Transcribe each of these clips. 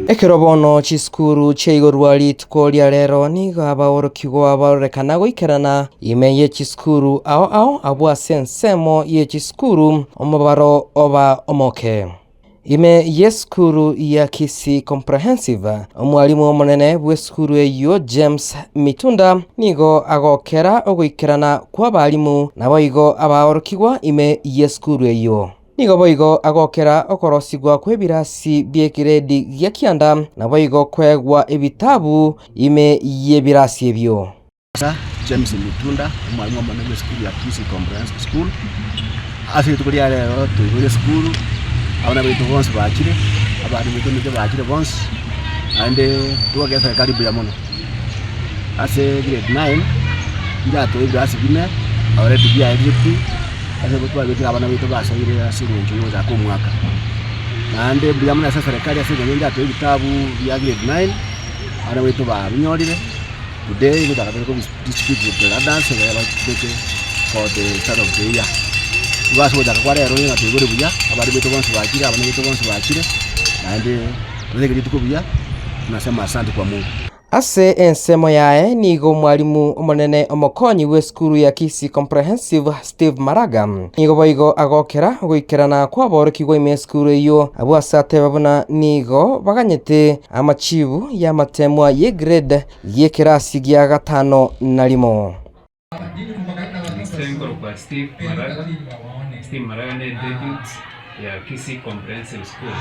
Ekero bono chisukuru chiaigorwa rituko ria rero nigo abaorokigwa barorekana goikerana ime ye chisukuru ao ao abwo ase ensemo ye chisukuru omobaro oba omoke. Ime y'esukuru ya Kisii Comprehensive, omwalimu omonene bw'esukuru eyio James Mitunda nigo agokera ogoikerana kw'abalimu naboigo abaorokigwa ime y'esukuru eyio. Nigo boigo agokera okorosigwa kw'ebirasi bi'ekiredi gia kianda naboigo koegwa ebitabu ime y'ebirasi ebio. James Mitunda, omwalimu omonene bw'esukuru ya Kisii Comprehensive School. Ase rituko ria rero toigure esukuru, abana baito bonsi bachire, abana baito nigo bachire bonsi, naende togokera eserekari mbuya mono. Ase grade nine, njatoe ebirasi bine, already biaerire pi, ase igo twabekire abana baito basoire ase eng'encho ya ogochaka omwaka. Naende mbuya mono ase eserekari ase eng'encho njatoe ebitabu bia grade nine, abana baito babinyorire. Today gochaka tore ko distribute to the others ekero bachete for the start of the year. Igo ase ogochaka kwa rero nigo toigure buya, abana baito bonsi bachire, abana baito bonsi bachire, naende tobeke rituko buya, tunasema asante kwa Mungu. Ase ensemo yaye nigo omwalimu omonene omokonyi bw'esukuru ya Kisii Comprehensive Steve Maraga nigo boigo agokera goikerana kw'aborokigwa ime esukuru eyio abwo ase ateba buna nigo baganyete Amachibu y'amateemwa y'egrade y'ekerasi gia gatano na rimo. Inse nkorokwa Steve Maraga, Steve Maraga ne deputy ya Kisii Comprehensive School.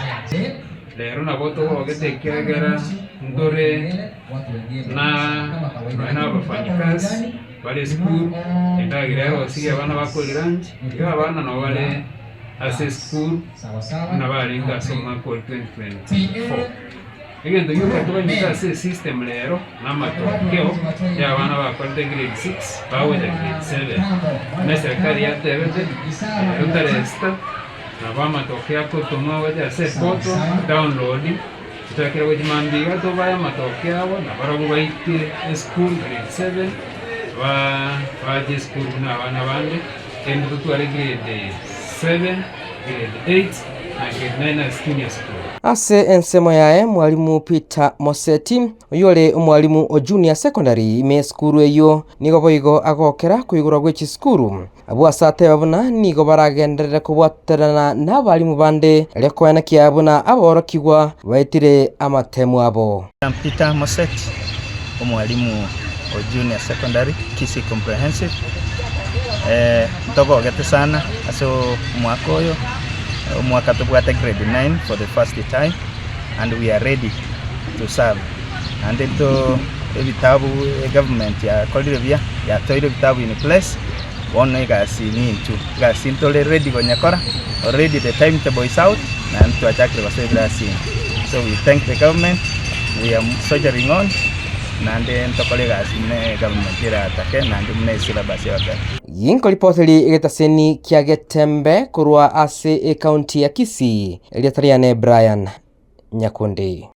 Rero nabo togogete ekiagera ntore na nonya na abafanyikazi bare esukuru, endagera erosirie abana bakoria lunch, iga abana nabo bare ase esukuru buna barenge ase omwaka o 2024. Egento gioka tobanyete ase esystem rero na amatokeo ya abana bakorete grade 6 bagocha grade 7. Buna eserikari yatebete rero tarehe sita nabo amatokeo akotomwa gocha ase eportal download tochakere gochia mambia iga tobae amatokeo abo nabarabwo baike esukuru grade 7 ba bache esukuru buna abana bande. Kende totware grade 7, grade 8 na grade 9 ase junior school. Ase ensemo yaye mwalimu Peter Moseti, oyore omwalimu o Junior Secondary ime esukuru eyio, nigo boigo agokera koigorwa gwe chisukuru. Abwo ase ateba buna nigo baragenderere kobwaterana nabalimu bande erio koenekia buna aborokigwa baetire amatemu abo. Peter Moseti, omwalimu o Junior Secondary, Kisii Comprehensive, ntogogete sana ase omwaka oyo, omwaka tobwate grade 9 for the first time and we are ready to serve. Naende nto ebitabu egovernment yakorire buya, yatoeire ebitabu in place, bono egasi nintwe, egasi ntore ready konyekora, already the timetable is out, naende twachakire gosoa ebirasi ime. So we thank the government, we are soldiering on, naende ntokore egasi buna egovernment eratake naende buna esyllabus egoteba. Ginkoripoteri egetaseni kia Getembe korwa ase ekaunti ya Kisii, erieta riane Brian Nyakundi.